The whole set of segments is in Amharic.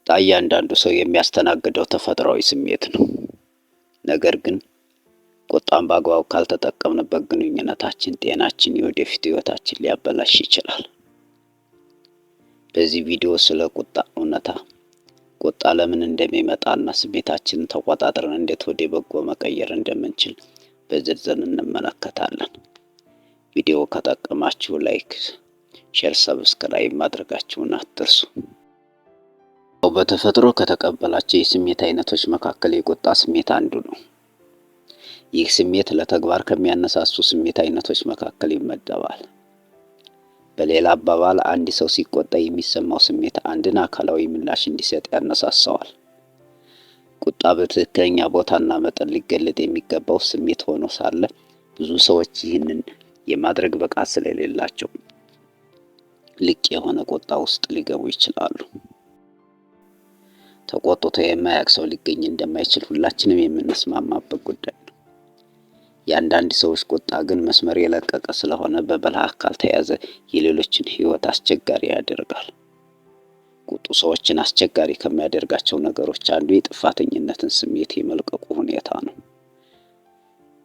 ቁጣ እያንዳንዱ ሰው የሚያስተናግደው ተፈጥሯዊ ስሜት ነው። ነገር ግን ቁጣን በአግባቡ ካልተጠቀምንበት ግንኙነታችን፣ ጤናችን፣ የወደፊት ህይወታችን ሊያበላሽ ይችላል። በዚህ ቪዲዮ ስለ ቁጣ እውነታ፣ ቁጣ ለምን እንደሚመጣና ስሜታችንን ተቆጣጥረን እንዴት ወደ በጎ መቀየር እንደምንችል በዝርዝር እንመለከታለን። ቪዲዮ ከጠቀማችሁ like፣ share፣ subscribe ማድረጋችሁን አትርሱ። በተፈጥሮ ከተቀበላቸው የስሜት አይነቶች መካከል የቁጣ ስሜት አንዱ ነው። ይህ ስሜት ለተግባር ከሚያነሳሱ ስሜት አይነቶች መካከል ይመደባል። በሌላ አባባል አንድ ሰው ሲቆጣ የሚሰማው ስሜት አንድን አካላዊ ምላሽ እንዲሰጥ ያነሳሳዋል። ቁጣ በትክክለኛ ቦታና መጠን ሊገለጥ የሚገባው ስሜት ሆኖ ሳለ ብዙ ሰዎች ይህንን የማድረግ ብቃት ስለሌላቸው ልቅ የሆነ ቁጣ ውስጥ ሊገቡ ይችላሉ። ተቆጥቶ የማያውቅ ሰው ሊገኝ እንደማይችል ሁላችንም የምንስማማበት ጉዳይ ነው። የአንዳንድ ሰዎች ቁጣ ግን መስመር የለቀቀ ስለሆነ በብልሃት ካልተያዘ የሌሎችን ሕይወት አስቸጋሪ ያደርጋል። ቁጡ ሰዎችን አስቸጋሪ ከሚያደርጋቸው ነገሮች አንዱ የጥፋተኝነትን ስሜት የመልቀቁ ሁኔታ ነው።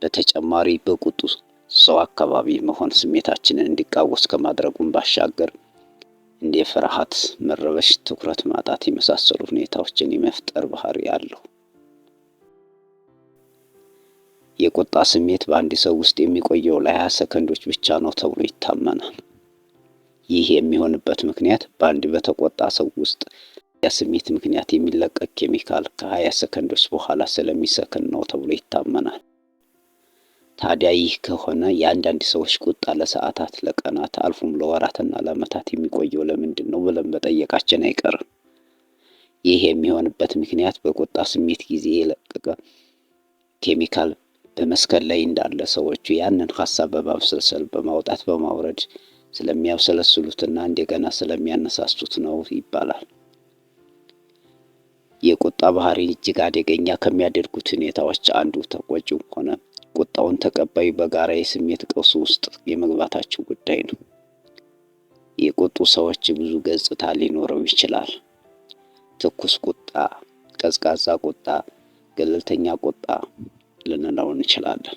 በተጨማሪ በቁጡ ሰው አካባቢ መሆን ስሜታችንን እንዲቃወስ ከማድረጉም ባሻገር እንደ ፍርሃት፣ መረበሽ፣ ትኩረት ማጣት የመሳሰሉ ሁኔታዎችን የመፍጠር ባህሪ አለው። የቁጣ ስሜት በአንድ ሰው ውስጥ የሚቆየው ለ20 ሰከንዶች ብቻ ነው ተብሎ ይታመናል። ይህ የሚሆንበት ምክንያት በአንድ በተቆጣ ሰው ውስጥ ስሜት ምክንያት የሚለቀቅ ኬሚካል ከ20 ሰከንዶች በኋላ ስለሚሰክን ነው ተብሎ ይታመናል። ታዲያ ይህ ከሆነ የአንዳንድ ሰዎች ቁጣ ለሰዓታት፣ ለቀናት፣ አልፎም ለወራትና ለዓመታት የሚቆየው ለምንድን ነው ብለን መጠየቃችን አይቀርም። ይህ የሚሆንበት ምክንያት በቁጣ ስሜት ጊዜ የለቀቀ ኬሚካል በመስከን ላይ እንዳለ ሰዎቹ ያንን ሀሳብ በማብሰልሰል፣ በማውጣት፣ በማውረድ ስለሚያብሰለስሉትና እንደገና ስለሚያነሳሱት ነው ይባላል። የቁጣ ባህሪ እጅግ አደገኛ ከሚያደርጉት ሁኔታዎች አንዱ ተቆጪው ሆነ ቁጣውን ተቀባዩ በጋራ የስሜት ቀውስ ውስጥ የመግባታቸው ጉዳይ ነው። የቁጡ ሰዎች ብዙ ገጽታ ሊኖረው ይችላል። ትኩስ ቁጣ፣ ቀዝቃዛ ቁጣ፣ ገለልተኛ ቁጣ ልንለው እንችላለን።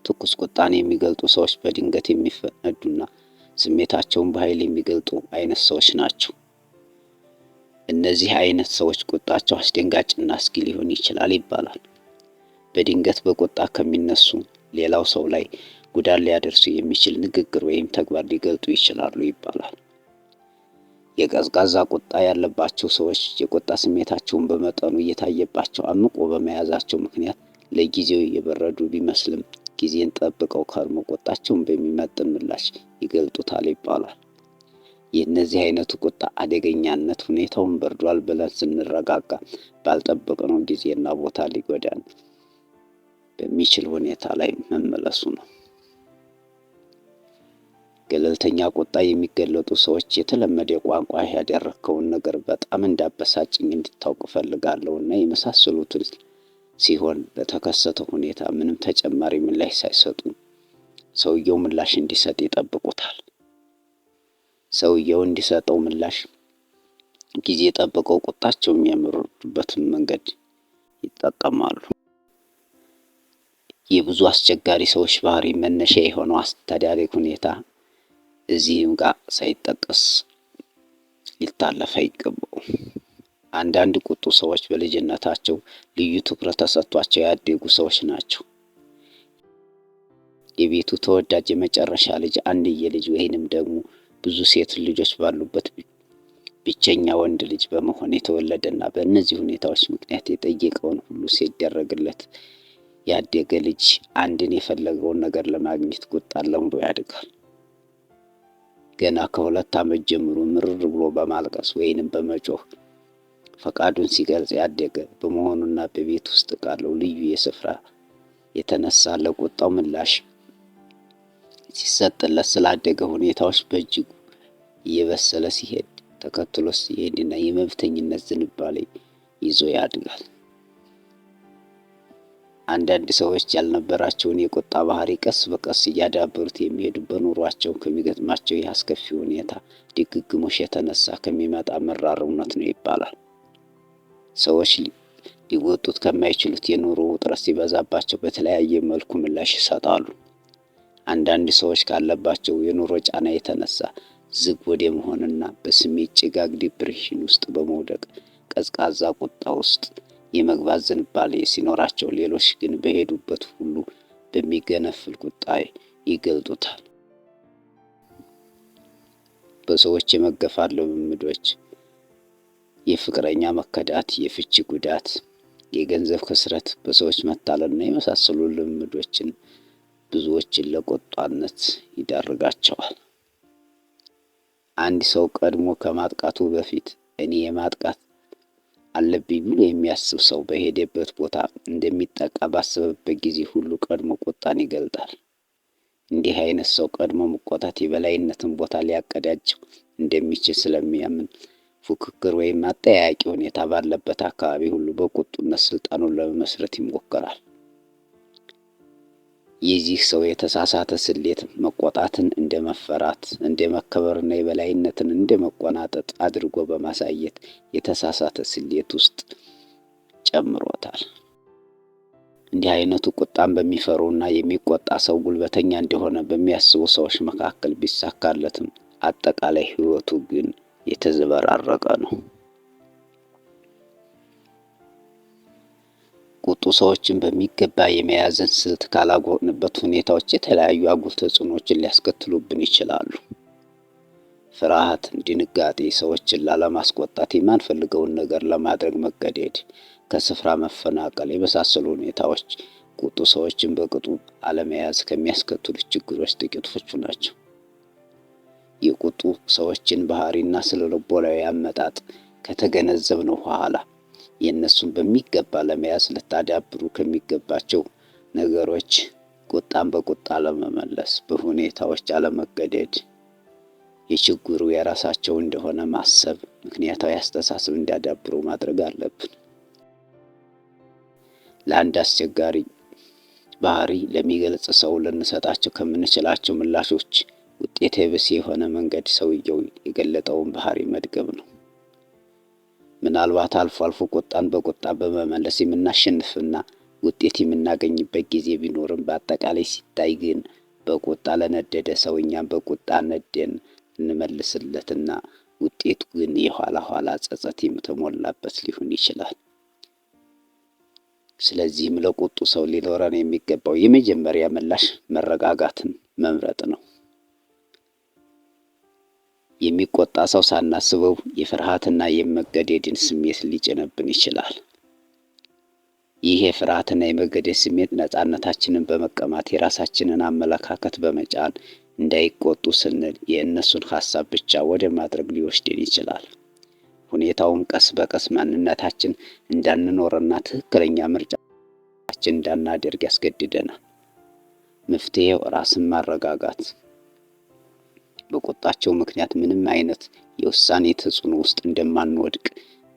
ትኩስ ቁጣን የሚገልጡ ሰዎች በድንገት የሚፈነዱና ስሜታቸውን በኃይል የሚገልጡ አይነት ሰዎች ናቸው። እነዚህ አይነት ሰዎች ቁጣቸው አስደንጋጭና አስጊ ሊሆን ይችላል ይባላል። በድንገት በቁጣ ከሚነሱ ሌላው ሰው ላይ ጉዳት ሊያደርሱ የሚችል ንግግር ወይም ተግባር ሊገልጡ ይችላሉ ይባላል። የቀዝቃዛ ቁጣ ያለባቸው ሰዎች የቁጣ ስሜታቸውን በመጠኑ እየታየባቸው አምቆ በመያዛቸው ምክንያት ለጊዜው የበረዱ ቢመስልም ጊዜን ጠብቀው ከርሞ ቁጣቸውን በሚመጥን ምላሽ ይገልጡታል ይባላል። የእነዚህ አይነቱ ቁጣ አደገኛነት ሁኔታውን በርዷል ብለን ስንረጋጋ ባልጠበቅነው ጊዜና ቦታ ሊጎዳን በሚችል ሁኔታ ላይ መመለሱ ነው። ገለልተኛ ቁጣ የሚገለጡ ሰዎች የተለመደ ቋንቋ ያደረግከውን ነገር በጣም እንዳበሳጭኝ እንድታውቅ እፈልጋለሁ እና የመሳሰሉትን ሲሆን ለተከሰተው ሁኔታ ምንም ተጨማሪ ምላሽ ሳይሰጡ ሰውየው ምላሽ እንዲሰጥ ይጠብቁታል። ሰውየው እንዲሰጠው ምላሽ ጊዜ ጠብቀው ቁጣቸው የሚያመርዱበትን መንገድ ይጠቀማሉ። የብዙ አስቸጋሪ ሰዎች ባህሪ መነሻ የሆነው አስተዳደግ ሁኔታ እዚህም ጋር ሳይጠቀስ ሊታለፍ አይገባውም። አንዳንድ ቁጡ ሰዎች በልጅነታቸው ልዩ ትኩረት ተሰጥቷቸው ያደጉ ሰዎች ናቸው። የቤቱ ተወዳጅ የመጨረሻ ልጅ፣ አንድየ ልጅ ወይንም ደግሞ ብዙ ሴት ልጆች ባሉበት ብቸኛ ወንድ ልጅ በመሆን የተወለደና በእነዚህ ሁኔታዎች ምክንያት የጠየቀውን ሁሉ ሲደረግለት ያደገ ልጅ አንድን የፈለገውን ነገር ለማግኘት ቁጣን ለምዶ ያድጋል። ገና ከ2 ዓመት ጀምሮ ምርር ብሎ በማልቀስ ወይንም በመጮህ ፈቃዱን ሲገልጽ ያደገ በመሆኑና በቤት ውስጥ ካለው ልዩ የስፍራ የተነሳ ለቁጣው ምላሽ ሲሰጥለት ስላደገ ሁኔታዎች በእጅጉ እየበሰለ ሲሄድ ተከትሎ ሲሄድና የመብተኝነት ዝንባሌ ይዞ ያድጋል። አንዳንድ ሰዎች ያልነበራቸውን የቁጣ ባህሪ ቀስ በቀስ እያዳበሩት የሚሄዱ በኑሯቸው ከሚገጥማቸው የአስከፊ ሁኔታ ድግግሞሽ የተነሳ ከሚመጣ መራር እውነት ነው ይባላል። ሰዎች ሊወጡት ከማይችሉት የኑሮ ውጥረት ሲበዛባቸው በተለያየ መልኩ ምላሽ ይሰጣሉ። አንዳንድ ሰዎች ካለባቸው የኑሮ ጫና የተነሳ ዝግ ወደ መሆንና በስሜት ጭጋግ depression ውስጥ በመውደቅ ቀዝቃዛ ቁጣ ውስጥ የመግባት ዝንባሌ ሲኖራቸው፣ ሌሎች ግን በሄዱበት ሁሉ በሚገነፍል ቁጣ ይገልጡታል። በሰዎች የመገፋት ልምምዶች፣ የፍቅረኛ መከዳት፣ የፍቺ ጉዳት፣ የገንዘብ ክስረት፣ በሰዎች መታለልና የመሳሰሉ ልምምዶችን ብዙዎችን ለቁጣነት ይዳርጋቸዋል። አንድ ሰው ቀድሞ ከማጥቃቱ በፊት እኔ የማጥቃት አለብኝ ብሎ የሚያስብ ሰው በሄደበት ቦታ እንደሚጠቃ ባሰበበት ጊዜ ሁሉ ቀድሞ ቁጣን ይገልጣል። እንዲህ አይነት ሰው ቀድሞ መቆጣት የበላይነትን ቦታ ሊያቀዳጀው እንደሚችል ስለሚያምን ፉክክር ወይም አጠያያቂ ሁኔታ ባለበት አካባቢ ሁሉ በቁጡነት ስልጣኑን ለመመስረት ይሞክራል። የዚህ ሰው የተሳሳተ ስሌት መቆጣትን እንደ መፈራት፣ እንደ መከበርና የበላይነትን እንደ መቆናጠጥ አድርጎ በማሳየት የተሳሳተ ስሌት ውስጥ ጨምሮታል። እንዲህ አይነቱ ቁጣን በሚፈሩና የሚቆጣ ሰው ጉልበተኛ እንደሆነ በሚያስቡ ሰዎች መካከል ቢሳካለትም አጠቃላይ ሕይወቱ ግን የተዘበራረቀ ነው። ቁጡ ሰዎችን በሚገባ የመያዝን ስልት ካላጎንበት ሁኔታዎች የተለያዩ አጉል ተጽዕኖዎችን ሊያስከትሉብን ይችላሉ። ፍርሃት፣ ድንጋጤ፣ ሰዎችን ላለማስቆጣት የማንፈልገውን ነገር ለማድረግ መገደድ፣ ከስፍራ መፈናቀል የመሳሰሉ ሁኔታዎች ቁጡ ሰዎችን በቅጡ አለመያዝ ከሚያስከትሉት ችግሮች ጥቂቶቹ ናቸው። የቁጡ ሰዎችን ባህሪና ስነልቦናዊ አመጣጥ ከተገነዘብነው በኋላ የእነሱን በሚገባ ለመያዝ ልታዳብሩ ከሚገባቸው ነገሮች ቁጣን በቁጣ አለመመለስ፣ በሁኔታዎች አለመገደድ፣ የችግሩ የራሳቸው እንደሆነ ማሰብ፣ ምክንያታዊ አስተሳሰብ እንዲያዳብሩ ማድረግ አለብን። ለአንድ አስቸጋሪ ባህሪ ለሚገልጽ ሰው ልንሰጣቸው ከምንችላቸው ምላሾች ውጤተ ቢስ የሆነ መንገድ ሰውየው የገለጠውን ባህሪ መድገም ነው። ምናልባት አልፎ አልፎ ቁጣን በቁጣ በመመለስ የምናሸንፍና ውጤት የምናገኝበት ጊዜ ቢኖርም በአጠቃላይ ሲታይ ግን በቁጣ ለነደደ ሰው እኛም በቁጣ ነደን እንመልስለትና ውጤቱ ግን የኋላ ኋላ ጸጸት የተሞላበት ሊሆን ይችላል። ስለዚህም ለቁጡ ሰው ሊኖረን የሚገባው የመጀመሪያ ምላሽ መረጋጋትን መምረጥ ነው። የሚቆጣ ሰው ሳናስበው የፍርሃትና የመገደድን ስሜት ሊጭንብን ይችላል። ይህ የፍርሃትና የመገደድ ስሜት ነፃነታችንን በመቀማት የራሳችንን አመለካከት በመጫን እንዳይቆጡ ስንል የእነሱን ሀሳብ ብቻ ወደ ማድረግ ሊወስድን ይችላል። ሁኔታውም ቀስ በቀስ ማንነታችን እንዳንኖርና ትክክለኛ ምርጫችን እንዳናደርግ ያስገድደናል። መፍትሄው ራስን ማረጋጋት፣ በቁጣቸው ምክንያት ምንም አይነት የውሳኔ ተጽዕኖ ውስጥ እንደማንወድቅ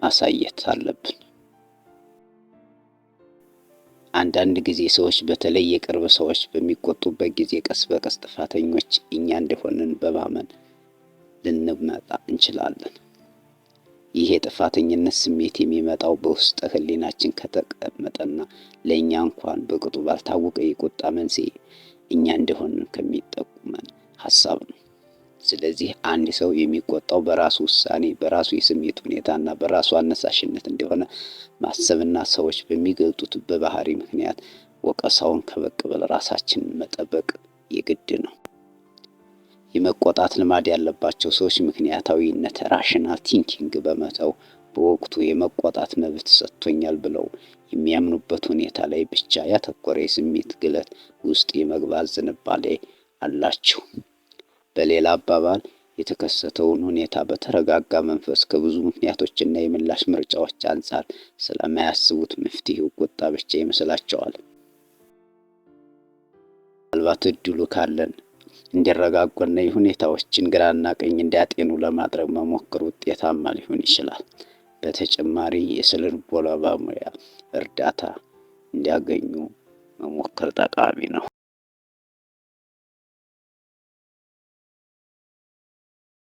ማሳየት አለብን። አንዳንድ ጊዜ ሰዎች በተለይ የቅርብ ሰዎች በሚቆጡበት ጊዜ ቀስ በቀስ ጥፋተኞች እኛ እንደሆንን በማመን ልንመጣ እንችላለን። ይህ የጥፋተኝነት ስሜት የሚመጣው በውስጠ ሕሊናችን ከተቀመጠና ለእኛ እንኳን በቅጡ ባልታወቀ የቁጣ መንስኤ እኛ እንደሆንን ከሚጠቁመን ሀሳብ ነው። ስለዚህ አንድ ሰው የሚቆጣው በራሱ ውሳኔ፣ በራሱ የስሜት ሁኔታና በራሱ አነሳሽነት እንደሆነ ማሰብና ሰዎች በሚገልጡት በባህሪ ምክንያት ወቀሳውን ከመቀበል ራሳችንን መጠበቅ የግድ ነው። የመቆጣት ልማድ ያለባቸው ሰዎች ምክንያታዊነት rational thinking በመተው በወቅቱ የመቆጣት መብት ሰጥቶኛል ብለው የሚያምኑበት ሁኔታ ላይ ብቻ ያተኮረ የስሜት ግለት ውስጥ የመግባት ዝንባሌ አላቸው። በሌላ አባባል የተከሰተውን ሁኔታ በተረጋጋ መንፈስ ከብዙ ምክንያቶችና የምላሽ ምርጫዎች አንፃር ስለማያስቡት መፍትሄው ቁጣ ብቻ ይመስላቸዋል። ምናልባት እድሉ ካለን እንዲረጋጉና የሁኔታዎችን ግራና ቀኝ እንዲያጤኑ ለማድረግ መሞከር ውጤታማ ሊሆን ይችላል። በተጨማሪ የስነ ልቦና ባለሙያ እርዳታ እንዲያገኙ መሞከር ጠቃሚ ነው።